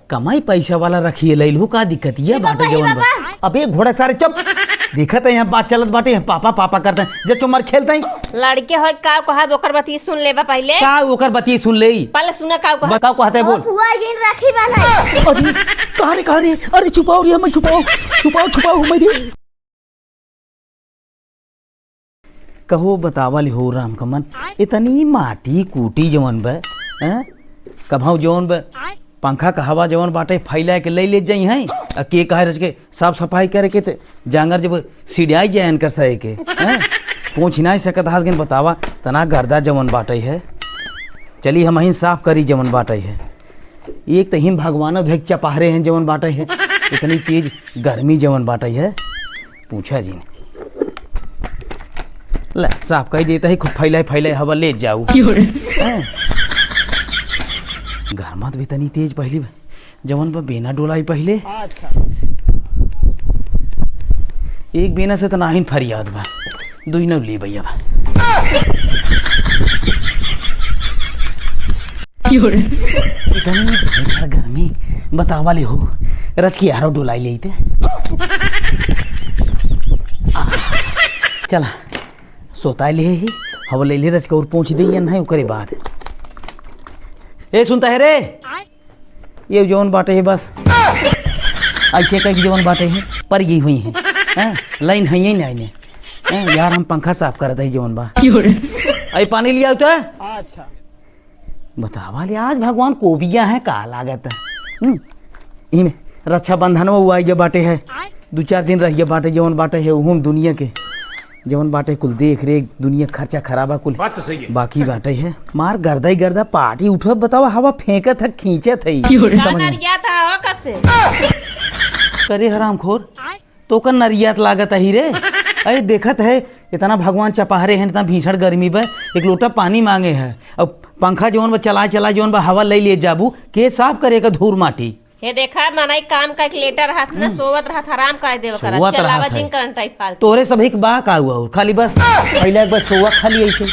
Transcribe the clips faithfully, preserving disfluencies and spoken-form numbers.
कमाई पैसा वाला रखिए लइलहू, का दिक्कत ये बाटे जवन बा। अबे घोड़ा सारे चुप। देखत है यहाँ बात चलत बाटे, यहाँ पापा पापा करते हैं, जे चुमर खेलते हैं। लड़के होय का कहत, ओकर बतिये सुन लेबा पहिले। का ओकर बतिये सुन लेई? पहिले सुना का कहत। का कहत है बोल। फुआ ये राखी वाला। अरे कहाँ रे, कहाँ रे? अरे छुपाओ रे, हमें छुपाओ, छुपाओ, छुपाओ हमें रे। कहो बतावा ले हो राम कमन, इतनी माटी कूटी जवन बा, हैं? कभौ जवन बा, पंखा का हवा जवन बाटे फैला के ले ले जाई हैं, आ के कहे रच के साफ सफाई करे के ते जांगर जब सिड़ियाई जाए इनकर सहे के, हैं? पहुँच नहीं सकत हाथ गन बतावा, तना गर्दा जवन बाटे है। चली हम ही साफ करी जवन बाटे है। एक तो हिन भगवान उधर चपहरे हैं जवन बाटे है, इतनी तेज गर्मी जवन बाटे है। पूछा जिन। ले, साफ कही देता है, खूब फैलाए, फैलाए हवा ले जाऊ। क्यों रे? हैं? गरमात भी तनी तेज पहली बा, जवन बा बेना डोलाई पहले। अच्छा। एक बेना से त नाहिन फरियाद बा, दुई नौ ले भैया बा। क्यों रे? इतनी भयंकर गर्मी, बतावा ले हो, रच के यारो डोलाई ले आइते। आ, चला, सोता ले ही, हवा ले ले रच के और पहुँच दे या नहीं, ओकरे बाद। ए, सुनता है रे? ये जवन बाटे है बस। ऐसे कह के जवन बाटे है, पर ये हुई है। हैं? लाइन है ही नहीं ने। हैं? यार, हम पंखा साफ करत है जवन बा। क्यों रे? आई पानी लिया तो। अच्छा। बतावा ले, आज भगवान कोबिया है का लागत है? हम्म, इमे रक्षाबंधन में वो आई गया बाटे है, दो चार दिन रह गया बाटे, जवन बाटे है उहुम दुनिया के, जवन बाटे कुल देख रे दुनिया खर्चा खराबा कुल। बात तो सही है। बाकी बाटे है मार गर्दा ही गर्दा पार्टी उठो, बतावा हवा फेंकत है, खींचत है। क्यों रे? समझ में। नरिया था हो कब से? करे हरामखोर, तो ओकर नरियात लागत अही रे। अरे देखत है, इतना भगवान चपहरे हैं, इतना भीषण गर्मी बा, एक लोटा पानी मांगे है। अब पंखा जौन बा चलाए चलाए जौन बा हवा ले लिए जाबू, के साफ करे का धूर माटी? हे देखा, मनई काम का एक लेटर रहत ना, हम्म। सोवत रहत, हराम कर देव करत, सोवत चलावा रहत है। जिन करंट टाइप फालतू। तोहरे सभी के बा का हुआ और खाली बस पहले एक बार सोवा खाली ऐसे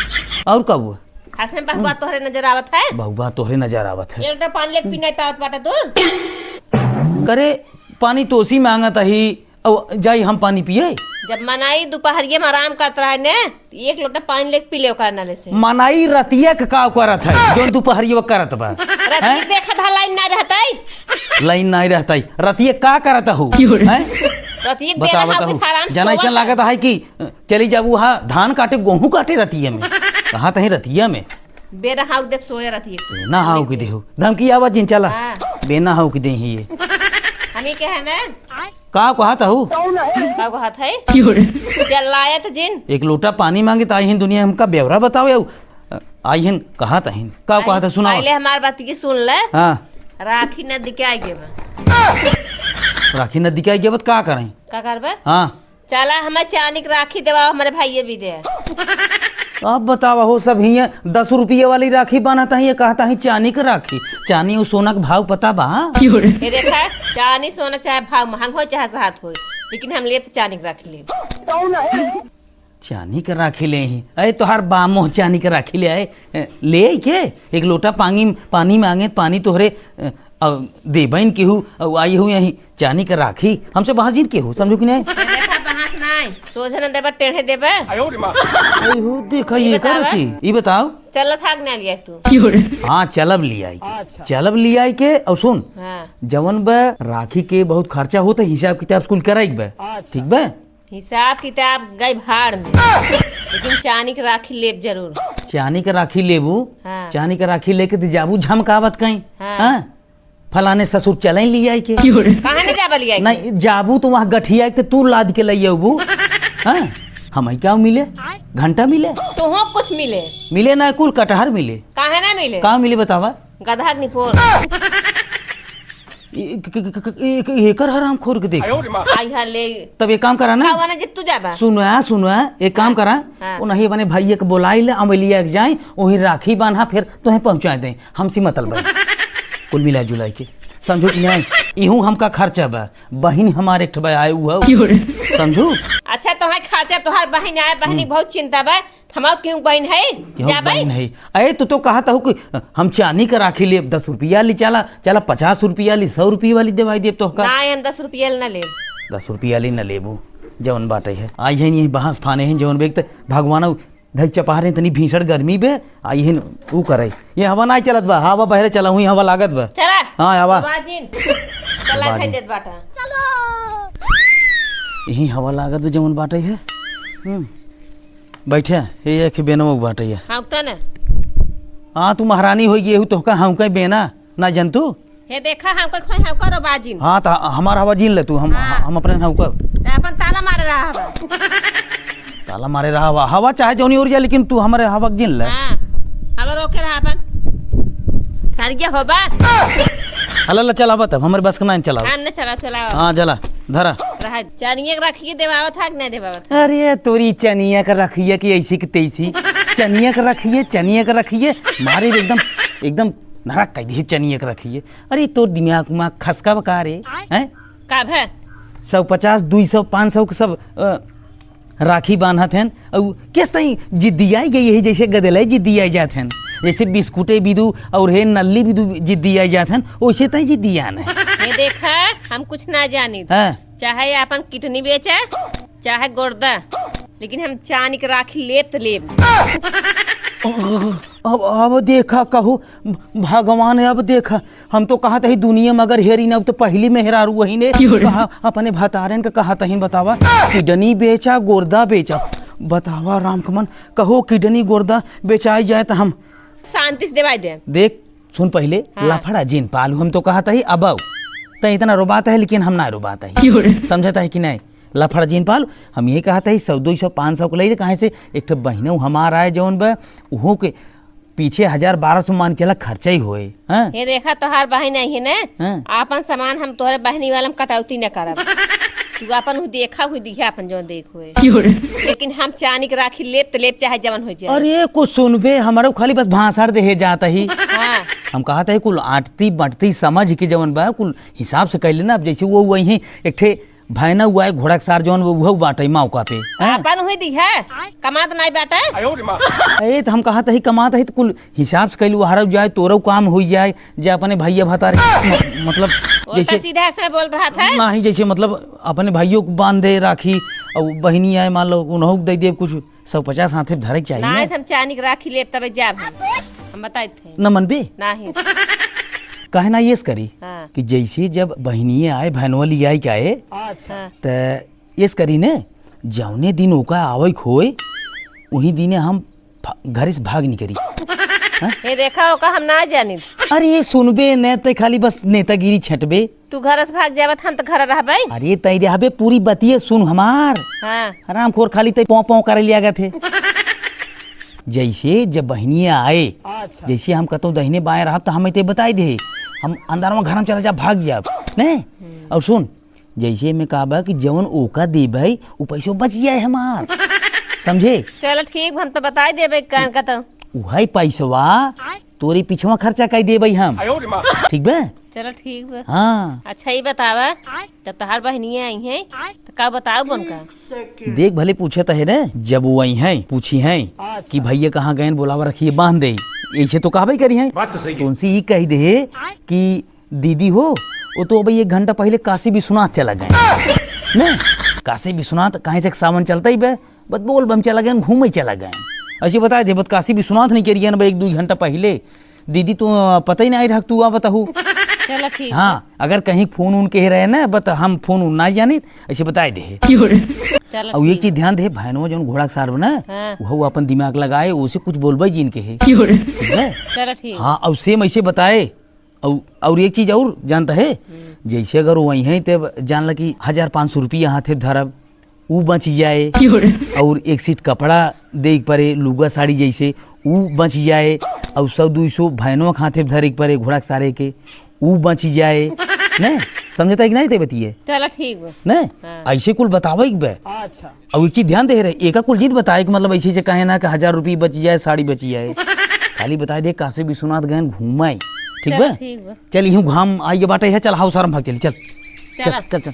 और का हुआ? हंस में बहुआ तोहरे नजर आवत है। बहुआ तोहरे नजर आवत है। एक लोटा पानी लेके पी नहीं पावत बाटा तू। करे पानी तोसी मांगत अही, औ जाई हम पानी पिए? जब मनाई दोपहरिया में आराम करत रहे ने, तो एक लोटा पानी लेके पी ले ओकर नले से। मनाई रतिया के का करत है, जौन दोपहरिया करत बा? रतिया हैं? देखत हा लाइन ना रहतई। लाइन ना रहतई, रतिया का करत हो? क्यों रे? हैं? रतिया के बेरा बतावत हा हो। कुछ आराम जाना सोवत ऐसा है। लागत है कि चली जाबू हा धान काटे, गोहूं काटे रतिया में। कहा तही रतिया में। बेना हाउ देख सोए रहती है। बेना हाउ की देहु। धमकी आवाज जिन चला। हाँ। बेना हाउ की देही ये। हम ही के है ना? का कहत हऊ? का कहत है? क्यों रे? चलायत जिन। एक लोटा पानी मांगे त आई हिन दुनिया हमका ब्यौरा बताओ याऊ। आई हिन कहत हिन। का आई, कहत है सुनाओ। पहले हमार बात की सुन ले। हाँ। राखी नदी के आई गेबा। राखी नदी के आई गेबा त का करें? का करबे? हाँ। चला, हमें चानी के राखी देवा, हमारे भाइये भी दे। अब बतावा हो, सब हियाँ दस रुपये वाली राखी बान्हत हियाँ, कहत ही चानी के राखी। चानी और सोना के भाव पता बा? ये देखा, चानी सोना चाहे भाव महंग हो चाहे सहात हो, लेकिन हम लेत चानी के राखी ले। चानी के राखी ले ही। अरे तोहार बामो चानी के राखी ले आए, ले आई के? एक लोटा पानी, पानी मांगे, पानी तोहरे, अ, अ, देबइन केहू, अ, आई हूँ यहीं। चानी के राखी, हमसे बहस जिन केहू, समझो कि नहीं? देखा, बहस नहीं, सोझे न देबा, टेढ़े देबा। आई हो, देखा, ये ये कर बतावा। ची, ये बताओ। चलत हाक ना लिया तू। हाँ, चलब लियाई के। अच्छा। चलब लियाई के, और सुन, हाँ। जवन बा राखी के बहुत खर्चा होता, हिसाब किताब कुल कराई बा। अच्छा। ठीक बा? हिसाब किताब गई भाड़ में, लेकिन चानी के राखी लेब जरूर। चानी के राखी लेबू? हाँ। चानी के राखी लेके त जाबू झमकावत कहीं। हाँ। हाँ? फलाने ससुर चले लियाई के। काहे न जाबा लियाई के? नहीं, जाबू तो वहाँ गठिया के तू लाद के ले अबू। हाँ? हम क्या मिले? घंटा मिले? तोहो कुछ मिले? मिले ना, कुल कटहर मिले। काहे ना मिले? का मिले बतावा? गधा के निपोर। ए-, क-, क-, क-, क-, ए-, क-, एकर हरामखोर के देख। आई हा ले। तब एक काम करा ना। का वाला जे तू जाबा? सुनो, सुनो, एक काम हाँ, करा। हाँ। ओ नहीं, अपने भाई के बोलाई ले, अमलिया के जाए, वही राखी बांधा, फिर तोहे पहुँचा दे। हमसे मतलब है। कुल मिला जुलाई के। समझो कि नहीं? इहू हमका खर्चा बा। बहिन हमारे एक ठो बा, आए उ हो। समझू? अच्छा, तोहार खर्चा, तोहार बहिन आए, बहिनी हम्म। बहुत चिंता बा। हमार केहू बहिन है? केहू जाबे? बहिन है? अरे, तू तो कहत हऊ कि हम चानी क राखी लेब, दस रुपया ली, चला, चला, पचास रुपया ली, सौ रुपया वाली देवाई देब तोहका। ना, हम दस रुपया ली ना लेब। दस रुपया ली ना लेबू, जवन बाटे है। आई है नहीं, बांस फाने हैं, जवन बेक त भगवान धई चपा रहे, तनी भीषण गर्मी बे, आई है न, ऊ करे। ये हवा नाई चलत बा, हवा बहरे चला हुई, हवा लागत बा। चला। हाँ, हवा। बाजिन। चला, बाजिन। खाई देत बाटा। यही हवा लागत बा, जवन बाटे है। हम्म। बैठे, ये एक बेनवा बाटे है। हाँ, उठा ना। हाँ, तू महारानी होई गई, एहू तोहका हाँ कहीं बेना, ना जन तू? हे देखा, हमको खोई, हमको रो बाजिन। हाँ, त हमार हवा जीन ले तू, हम, हाँ। हम अपने हवा कर। त अपन ताला मारे रहा हवा। ताला मारे रहा हवा, हवा चाहे जौनी ओर जाए, लेकिन तू हमारे हवा के जीन ले। हाँ, हवा रोके रहा अपन। सरिया होबा। अला, ला, चलावा तब, हमारे बस के नाइन चलावा। हाँ, न चला, चला। हाँ, चला, धरा। रहा, चनिया के रखिए देवावत है कि नहीं देवावत है? अरे, तोरी चनिया के रखिए कि ऐसी कि तैसी। चनिया के रखिए, चनिया के रखिए, मारे एकदम, एकदम नरक कह दी चनिया के रखिए। अरे, तोर दिमाग उमाग खसका बा का रे? आय। हैं? का भे? सौ पचास, दुई सौ, पाँच सौ के सब, अ, राखी बांधत हन। अउ किस तई जिद्दियाई गई है, जैसे गदले जिद्दियाई जात हन। जैसे बिस्कुटे भी दू और हे नल्ली भी दू जिद्दियाई जात हन, वैसे तई जिद्दियान है। ये देखा, हम कुछ ना जानित। हाँ। चाहे अपन किडनी बेचे, चाहे गुर्दा, लेकिन हम चानी के राखी लेब त लेब। अब, अब देखा कहू, भगवान, अब देखा, हम तो कहत ही दुनिया में अगर हेरी न, अब तो पहली मेहरारू वही ने क्यों रे? कहा, अपने भतारन के कहत ही, बतावा, किडनी बेचा, गुर्दा बेचा, बतावा रामकमन, कहो किडनी गुर्दा बेचाई जाए त हम शांति से देवाई दे। देख, सुन पहले, हाँ। लफड़ा जिन पालू, हम तो कहत ही अब तै इतना रोबात है, लेकिन हम ना रोबात ही। क्यों रे? समझत ही कि नहीं? लफड़ा जिन पालू, हम यही कहत ही, सौ, दुई सौ, पाँच सौ को ले ले, कहाँ से एक ठो बहिनो हमार आए जौन बा, उहो के पीछे हजार बारह सौ मान चला खर्चा ही होए, हाँ? हे देखा, तोहार बहिन आई है ना, हाँ। आपन सामान हम तोहरे बहिनी वाला में कटौती न करब। तू आपन हु देखा हुई दिहे, आपन जौन देख होए। क्यों रे? लेकिन हम चानी के राखी लेब त लेब, चाहे जवन हो जाए। अरे, कुछ सुनबे, हमारे खाली बस भाषण देहे जात ही। हाँ। हम कहत ही, कुल आंटती बंटती समझ के जवन बा, कुल हिसाब से कैले ना। अब जैसे वो वही एक ठे भैना हुआ है, घोड़ा के सार जौन वो, वो बाटे मौका पे, हैं? आपन हुई दी है, कमात नाई बाटे। ए, त हम कहत ही कमात ही, त कुल हिसाब से कैलू, हरौ जाए, तोरौ काम हुई जाए, जे अपने भैया भतार, म-, मतलब, ओका जैसे सीधा से बोल रहा था। नहीं, जैसे मतलब अपने भाइयों को बांध दे राखी, और बहिनी आए, मान लो, उन्हों को दे दे कुछ, सौ पचास हाथे धरे के चाहिए ना। नहीं, त हम चानी के राखी लेब, तबे जाब हम। हम बताइत है। न मनबे? नहीं। काहे ना येस करी? हाँ। कि जैसे जब बहिनिये आए, भैनवा लियाई के आए, अच्छा। हाँ। त येस करी ने, जौने दिन ओका आवे के होए, वही दिने हम फा-, घरे से भाग निकरी। हाँ? ये देखा, ओका हम ना जानी। अरे, ये सुनबे ने, ते खाली बस नेतागिरी छटबे। तू घर से भाग जाबत, हम त घर रहबे। अरे, तै रहबे, पूरी बतिये सुन हमार। हाँ। हरामखोर खाली तै पों पों करे लिया गए थे। जैसे जब बहिनिये आए, अच्छा। जैसे हम कतौ दहिने बाएं रहब, त हम इते बताई दे, हम अंदर में घर में चला जा, भाग जाब, ने? हम्म। और सुन, जैसे में का बा कि जवन ओका देबे, उ पैसो बच जाए हमार, समझे? चलो ठीक, हम तो बताई देबे कान का तो। उहै पैसवा आय। तोरे पिछवा खर्चा कर देबे हम, आयो रे माँ। ठीक बा? चलो ठीक बा। हाँ। अच्छा, ये बतावा, जब तोहार बहिनिये आई हैं, तो का बताओ उनका? देख, भले पूछत है ना, जब वो आई हैं, पूछी हैं अच्छा। कि भैया कहाँ गए, बोलावा रखिए, बांध दे, ऐसे तो कहबे करी हैं। बात तो सही है। तो उनसे ये कह दे कि दीदी हो, वो तो अबे एक घंटा पहले काशी विश्वनाथ चला गए। ने? काशी विश्वनाथ कहीं से सावन चलता ही बे, बस बोल बम चला गए, घूमे चला गए। ऐसे बताए दे, बस काशी विश्वनाथ नहीं करिए ना बे, एक दो घंटा पहले। दीदी, तू, अ, पता ही नहीं रहा, तू आ बताहू। चलो ठीक हाँ, है। अगर कहीं फोन उन के रहे ना, बत हम फोन उन ना जानी, ऐसे बताए दे। चलो और एक ठीक। चीज ध्यान दे, भैनवा जौन घोड़ा के सार बना, हाँ। वो अपन दिमाग लगाए, उसे कुछ बोलबे जिन के है। ठीक है? चलो ठीक। हाँ, और सेम ऐसे बताए। और, और एक चीज और जानता है, हम्म। जैसे अगर वो वही हैं, तब जान ला कि हजार पाँच सौ रुपया हाथे धरब, ऊ बच जाए। क्यों रे? और एक सीट कपड़ा दे के परे, लुगा साड़ी जैसे, ऊ बच जाए। और सौ दुई सौ भैनवा के हाथे धरे के परे, घोड़ा के सारे के, ऊ बच जाए। ने? समझता है कि नहीं ते बतिये? चलो ठीक बा। ने? हाँ। ऐसे कुल बतावे के बा। अच्छा। और एक चीज ध्यान दे रहे, एका कुल जिन बताए कि मतलब ऐसे, ऐसे कहे ना कि हजार रुपये बच जाए, साड़ी बच जाए। खाली बताए दे काशी विश्वनाथ गए घूमे। ठीक चलो बा? ठीक बा। चल, इहूँ घाम आई बाटे है, चल, हाउ सारम भाग चली, चल। चल, चलो। चल, चल, चल।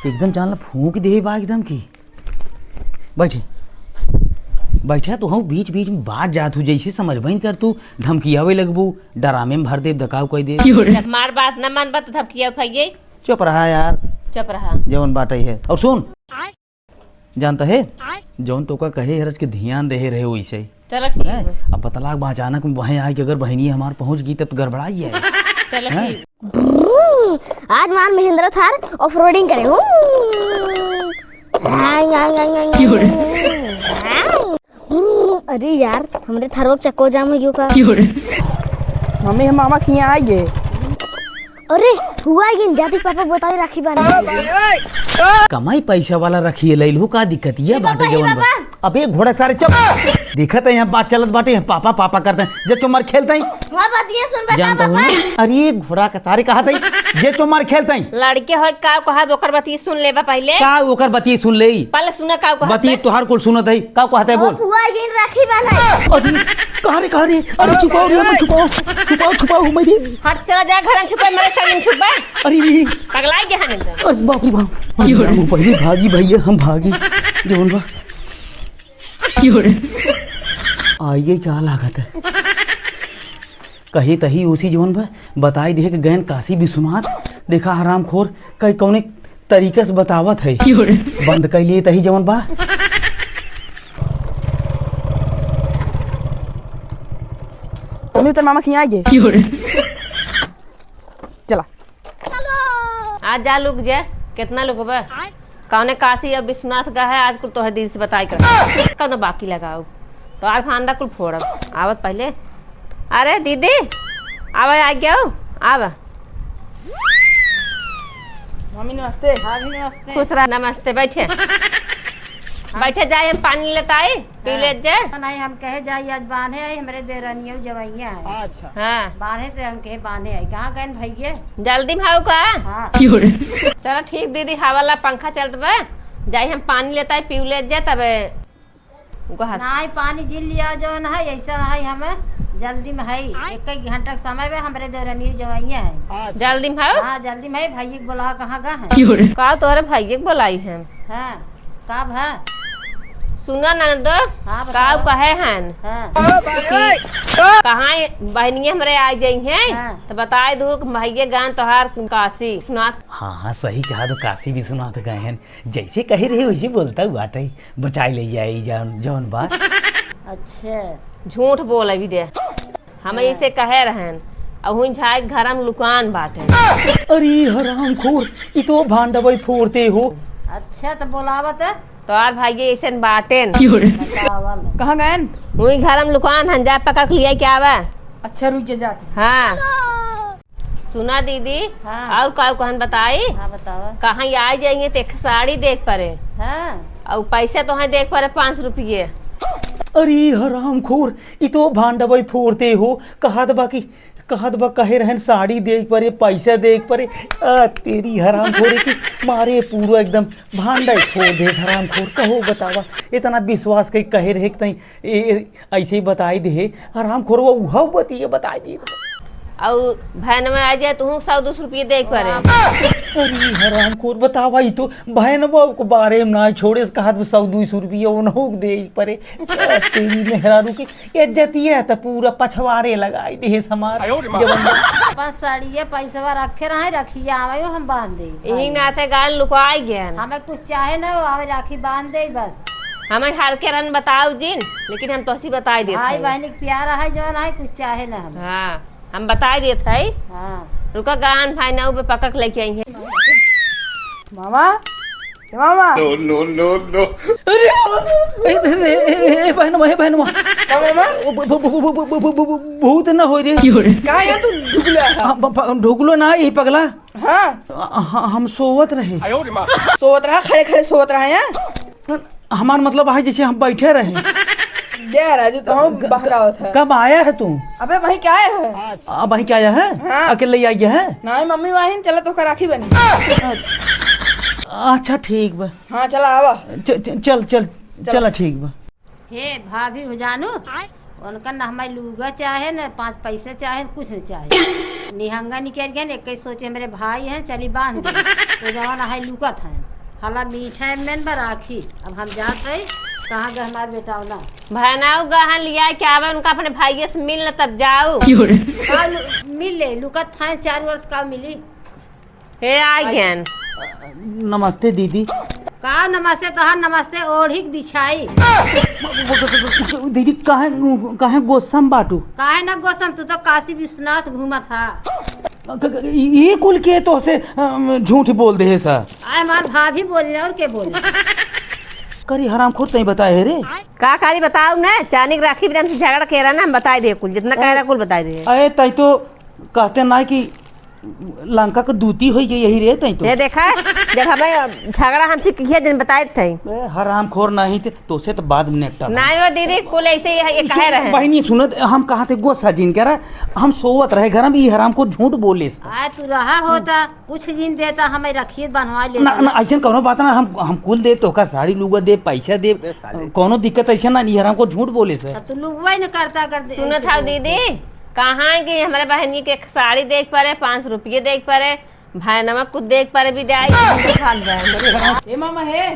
एकदम जान ला फूंक दे बा एकदम की। बैठी। बैठा तो हूँ, बीच बीच में बात जात हूँ, जैसे समझ बहिन कर तू, धमकियावे लगबू, डरामे में भर देब, दकाव कह देब। जब हमार बात न मानबा तो धमकिया खाइए। चुप रहा यार। चुप रहा। जवन बाटे है। और सुन, जानता है, जौन तोका कहे हरज के ध्यान देहे रहे वैसे ही। चलो ठीक हैं? है। अब पता लाग बा अचानक में वहीं आए कि अगर बहिनी हमार पहुंच गई तब तो गड़बड़ाई है। चलो हैं? ठीक। आज मान महिंद्रा थार ऑफ रोडिंग करे। हूँ। अरे यार, हमरे थारवा के चक्को जाम हो गयो का? मम्मी, हम मामा के यहाँ आइए। अरे, हुआ गिन जाती पापा बताई राखी बांधे। कमाई पैसा वाला रखिए लइल हो, का दिक्कत ये ए बाटे पापा, ए जवन बा? पापा। अबे घोड़ा सारे चुप। देखत है यहाँ बात चलत बाटे, यहाँ पापा पापा करते हैं। जे चुमार खेलते हैं। हमार बात ये सुन बेटा जानता हूँ पापा। ना। अरे घोड़ा का सारे कहा थे। जे चुमार खेलते हैं। लड़के होय का कहा ओकर बात ये सुन लेबा पहले। का ओकर बात ये सुन ले। पहले सुना का कहा बतिये थे। तोहार कुल सुनत है। का कहत है बोल। ओ, हुआ गिन राखी बांधे। अरे, कहाँ रे, कहाँ रे? अरे, छुपाओ रे, मत छुपाओ। छुपाओ, छुपाओ, मत रे। हट, चला जा, घर में छुपे, मेरे सामने छुपे। अरे, रे। पगला गया है एकदम। अरे, बाप रे बाप। अरे, हम पहले भागी भैया, हम भागी। जवन बा। आइए, क्या लागत है? कही तही उसी जवन बा, बताई दिहे कि गैन काशी विश्वनाथ, देखा हरामखोर, कई कौने तरीका से बतावत है। क्यों रे? बंद कई लिए तही जवन बा। मम्मी, उतर मामा खिया आइए। क्यों रे? चला। आ जा, लुक जे, कितना लुकबे? कौने काशी अब विश्वनाथ गए है, आज कुल तोहरे दीदी से बताई कर। कौनो बाकी लगाओ, तो आर फांदा कुल फोड़ब। आवत पहले, अरे दीदी, आवे, आ गयो, आवे। मम्मी नमस्ते। भाभी नमस्ते। खुश रह, नमस्ते, बैठे। बैठे जाए, हम पानी लेताई। पी हाँ। ले जे। नहीं, हम कहे जाई, आज बांधे आई, हमरे देरनियो जवैया है। अच्छा। हाँ। बांधे से हम कहे बांधे आई। कहाँ गए भैया? जल्दी में आओ का? हाँ। चलो ठीक दीदी, हवा ला पंखा चलत बा, जाई हम पानी लेताई, पी ले जे तबे। उनका हाथ। नहीं, पानी जिन लिया जौन है, ऐसा है हम जल्दी में है, एक एक घंटा के समय में हमरे देरनियो जवैया है। जल्दी में आओ। हाँ, जल्दी में है, भैया के बोला कहाँ गा है? का तोहरे भैया के बोलाई है? हाँ। का भा? सुना ननदो, हाँ, का बतावा। कहे हन हाँ। कि कहाँ बहनिया हमरे आ जाई हैं, हाँ। तो बताए दू कि भैया गान तोहार काशी विश्वनाथ। हाँ, हाँ, सही कहा तो काशी विश्वनाथ गए हैं, जैसे कहे रहे वैसे बोलता हुआ बाटे, बचाई ले जाए जौन, जौन बात। अच्छा। झूठ बोल अभी दे। हम हाँ। ऐसे कहे रहन, अब हुई झाई घर में लुकान बाटे। अरे हरामखोर, ई तो भांडवई फोड़ते हो। अच्छा, तो बोलावत। तोहार भाई ऐसे बाटेन। बतावल। कहाँ गएन? हुई घर में लुकान हन, जा पकड़ के लिया के आवा। अच्छा, रुक जा, जाते। हाँ। सुना दीदी, हाँ। और का कहन बताई? हाँ, बतावा। कहाँ आ जाइए तो एक साड़ी देख परे। हाँ। और पैसे तो हैं देख परे पाँच रुपये। अरे हरामखोर, ई तो भांडवई फोड़ते हो, कहत बा कि, कहत बा कहे रहन साड़ी देख परे, पैसा देख परे। आ, तेरी हरामखोरी की मारे पूरा एकदम भांडवई फोड़ दे हरामखोर। कहो बतावा, इतना विश्वास कई कहे रहे कि तई ए, ए, ऐसे ही बताई दे हरामखोर, वो उहव बतिये बताई दे। और भैन में आ जाए तो हूँ सौ दो सौ रुपये देख परे। अरे हरामखोर बतावा, ई तो भैनवा के बारे में ना छोड़े, कहत सौ दो सौ रुपये उन्हों के दे परे। तेरी मेहरारू की इज्जतिया त पूरा पछवारे लगाई देहे समाज। आयो रे माँ। जवन पाँच साड़िया पैसवा रखे रहे, रखिया आवे हम बांध दे। यही नाते गाल लुकाई गए। हमें कुछ चाहे ना हो, आवे राखी बांध दे बस। हमें हर के रन बताओ जिन, लेकिन हम तोसी बताई देत भाई हई। बहन के प्यार है जवन है, कुछ चाहे ना हम। हाँ, हम बताई देत हई। हाँ। रुका गान भाई ना ऊपर पकड़ के लेके आई हैं। मामा, ए मामा। No, no, no, no। अरे मामा। ए, ए, ए, ए, ए, बहनवा, ए, बहनवा। का मामा? ओ, ब, ब, भूत न हो रे। का है तू ढुकला है? आ, ब, ब, ढुकलो ना, यही पगला। हाँ। आ, ह-, हम सोवत रहे। सोवत रहा, खड़े खड़े सोवत रहा है। हमार मतलब है जैसे हम बैठे रहे। दे राजू, तो हम ग-, ग-, बहकावत है। कब आया है तू? अबे वहीं क्या आया है? अब वहीं क्या आया है? हाँ। अकेले ही आया है? नहीं, मम्मी वहीं चला तो राखी बनी। अच्छा, ठीक बा। हाँ, चला आवा। च-, च-, चल, चल, चला। चला, ठीक बा। हे भाभी हो जानू, उनका न हमारी लुगा चाहे, न पाँच पैसे चाहे, न कुछ न चाहे। निहंगा निकल गए, एक ही सोचे मेरे भाई हैं, चली बांध दे। वो जवान है लुकत हैं। हला मीठा में बा राखी। अब हम जात रही, कहाँ गए हमार बेटा ना? भैनाऊ गहन लिया के आवे, उनका अपने भाइये से मिल न तब जाऊ। का लु-, मिल ले, लुकत थाए चार वर्ष का मिली। हे आ गयन। नमस्ते दीदी। का नमस्ते तोहार नमस्ते ओढ़ी के बिछाई। दीदी काहे, काहे गोस्सा में बाटू? काहे न गोस्सा में, तू तो काशी विश्वनाथ घूमत हा। क-, क-, ई कुल के तोहसे, अम, झूठ बोल दे है सर? आए हमार भाभी बोली ना, और के बोली? करी हरामखोर तई बताए है रे। का करी बताऊ ना, चानी के राखी भी हमसे झगड़ा के रहा ना, हम बताई दे कुल, जितना कह रहा कुल बताई दे। अरे तई तो कहते ना कि लंका के दूती होई गई यही रे तई तो। ये देखा, देखा भाई, झगड़ा हमसे किया जिन बताए थे। ए, हरामखोर नहीं थे, तोसे तो बाद में निपटा। नहीं हो दीदी, कुल ऐसे ही है, ये कहे रहे। बहिनी सुनत, हम कहा थे गोस्सा जिन करा, हम सोवत रहे घर में, ई हरामखोर झूठ बोले से। आ, तू रहा होता, कुछ जिन देता, हमें रखिए बनवा ले। ना, ना, ऐसन कौनो बात ना, हम, हम कुल दे, तोहका साड़ी लुगा दे, पैसा दे, बे साले। कौनो दिक्कत ऐसा ना, ई हरामखोर झूठ बोले से। तब तू लुगवा ही न करता अगर दे-, सुनत ऐसे हौ बोलते। दीदी, कहाँ कि हमरे बहनी के साड़ी देख पड़े, पाँच रुपये देख पड़े, भाई नमक कुछ देख पड़े, बिदाई, भाग गए। ए मामा हे,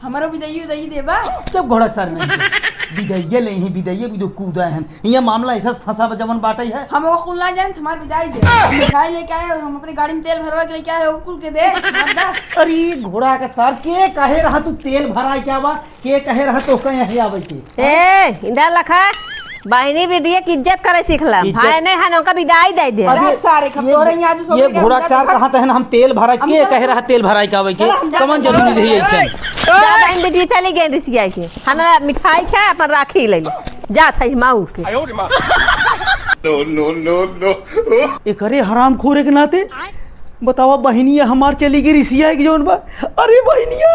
हमरो बिदाई उदाई देबा? चुप घोड़क सर नहीं। बिदाइये ले ही, बिदाइये भी तो कूदा हन। ये मामला ऐसा फंसा बा जवन बाटे है। हम वो कुल ना जाने, तुम्हार बिदाई दे। हम मिठाई लेके आए, हम अपने गाड़ी में तेल भरवा के लेके आए, वो कुल के दे, मत दा। अरे घोड़ा का सर, के कहे रहा तू तेल भराए क्या बा? के कहे रहा तोहका यहाँ आवे के? ए, इधर लखा, बहिनी बिटिया के इज्जत करे सीख ला। इज्जत? भाई नहीं है, उनका बिदाई दे दे। अरे अरे, सारे, खप ये, तोरे यहाँ जो ये सोचे घोड़ा हम चार जाते कहाँ तहन हम तेल भरा, हम के तो कहे रहा तेल भराई के आवे के? चल, हम जाते कमन हैं। जरूरी रही ऐसे? जा बहन बिटिया चली गई रिसिया के। खाना मिठाई खा, अपन राखी ले ले। जा था माऊ के। No, no, no, no। एकरे हरामखोर के नाते बतावा, बहिनिया हमार चली गई रिसिया के जौन बा। अरे बहिनिया,